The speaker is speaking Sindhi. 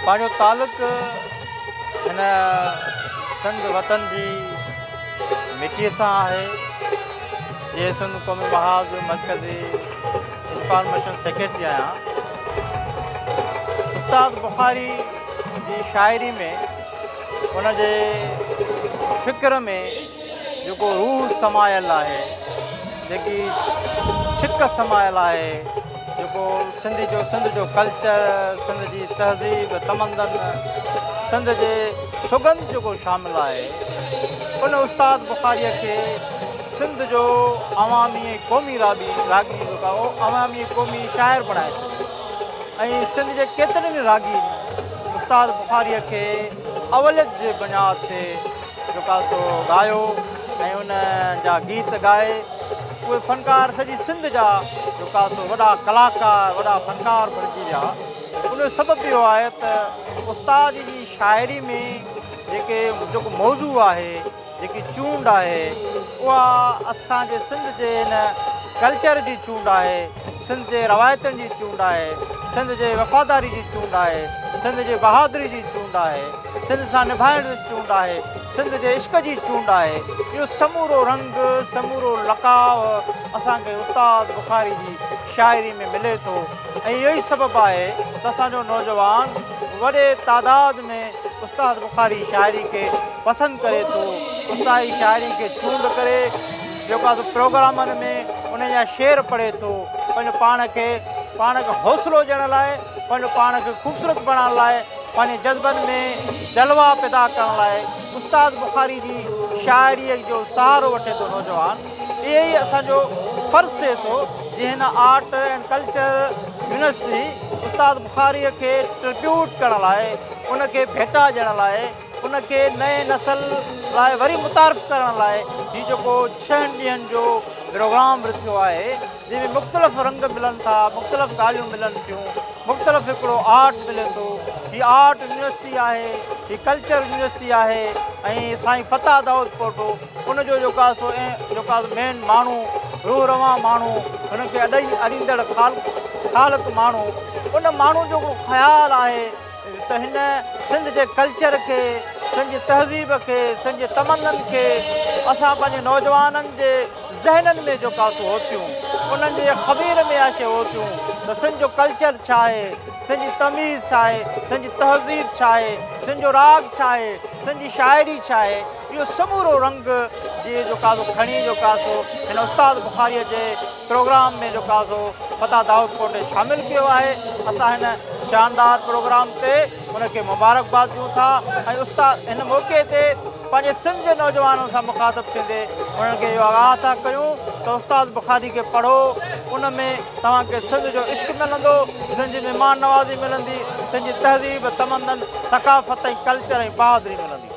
پنهنجو تعلق هن سنڌ وطن جي مٽيء سان آهي. جي سنڌ قومي محاذ جو مرڪزي انفارميشن سيڪريٽري آهيان. استاد بخاري جي شاعري ۾ ان جي فڪر ۾ جيڪو روح سمايل آهي، جيڪي ڇڪ سمايل آهي، جيڪو سنڌي جو سنڌ جو ڪلچر، سنڌ جي تهذيب، تمدن، سنڌ جي سڳنڌ جيڪو شامل آهي، ان استاد بخاريء کي سنڌ جو عوامي ۽ قومي راڳي راڳي جيڪو آهي اهو عوامي ۽ قومي شاعر بڻائي ڇڏيو ۽ سنڌ جي ڪيترن ئي راڳين استاد بخاريء کي اوليت جي بنياد تي جيڪو آهي سو ڳايو ۽ ان جا گيت ڳائي اهي فنڪار سڄي سنڌ جا جيڪو آهي سو وڏا ڪلاڪار وڏا فنڪار بڻجي ويا. ان جو سبب اهو آهي ته استاد جي شاعري ۾ جيڪي جيڪو موضوع آهي جيڪي چونڊ آهي اها اسان جي سنڌ جي هن ڪلچر جي چونڊ آهي، سنڌ جي روايتن جي چونڊ آهي، سنڌ جي وفاداري جي چونڊ آهي، سنڌ جي بهادري جي چونڊ آهي، سنڌ سان نڀائڻ جي چونڊ آهي، سنڌ جي عشق جي چونڊ آهي. اهو سمورو رنگ، سمورو لقاء اسان کي استاد بخاري جي شاعري ۾ ملي ٿو ۽ اهو ئي سبب آهي ته اسان جو نوجوان وڏي تعداد ۾ استاد بخاري شاعري کي پسند ڪري ٿو، استاد جي شاعري کي چونڊ ڪري جيڪو آهي سو پروگرامن ۾ ان جا شعر پڙهي ٿو، پنهنجو پاڻ کي پاڻ کي حوصلو ڏيڻ لاء، پنهنجو پاڻ کي خوبصورت بڻائڻ لاء، پنهنجي جذبن ۾ جلوا پيدا ڪرڻ لاء استاد بخاري جي شاعريء جو سهارو وٺي ٿو نوجوان. اهو ئي اسان جو فرض ٿئي ٿو جي هن آرٽ اينڊ ڪلچر يونيورسٽي استاد بخاريء کي ٽربيوٽ ڪرڻ لاء، ان کي ڀيٽا ڏيڻ لاء، ان کي نئين نسل لاء وري متعارف ڪرڻ لاء هي جيڪو ڇهن ڏينهن جو پروگرام رٿيو آهي جنهن ۾ مختلف رنگ ملن ٿا، مختلف ڳالهيون ملن ٿيون، مختلف هڪڙو آرٽ ملي ٿو. هي آرٽ يونيورسٽي آهي، هي ڪلچر يونيورسٽي آهي ۽ سائين فتاح دائود پوٽو ان جو جيڪو آهي سو جيڪو آهي مين ماڻهو، روح روان ماڻهو، هن کي اڏئي اڏيندڙ خالق ماڻهو، ان ماڻهو جو هڪڙو خيال آهي ته هن سنڌ جي ڪلچر کي، سنڌ جي تهذيب کي، سنڌ جي تمنن کي اسان پنهنجي نوجوانن جي ذهنن ۾ جيڪا سو اوتيون، انهن جي خمير ۾ اها شيء اوتيون ته سنڌ جو ڪلچر ڇا آهي، سنڌ جي تميز ڇا آهي، سنڌ جي تهذيب ڇا آهي، سنڌ جو راڳ ڇا آهي، سنڌ جي شاعري ڇا آهي، اهو سمورو رنگ جي جيڪا سو کڻي جيڪا سو هن استاد بخاريء جي پروگرام ۾ جيڪو آهي سو فتح دائود پوٽي شامل ڪيو آهي. اسان هن شاندار پروگرام تي ان کي مبارڪباد ڏيون ٿا ۽ استاد هن موقعي تي پنهنجي سنڌ جي نوجوانن سان مخاطب ٿيندي انهن کي اهو آگاهه ٿا ڪيون ته استاد بخاري کي پڙهو ان ۾ توهان کي سنڌ جو عشق ملندو، سنڌ جي مهمان نوازي ملندي، سنڌ جي تهذيب، تمدن، ثقافت ۽ ڪلچر ۽ بهادري ملندي.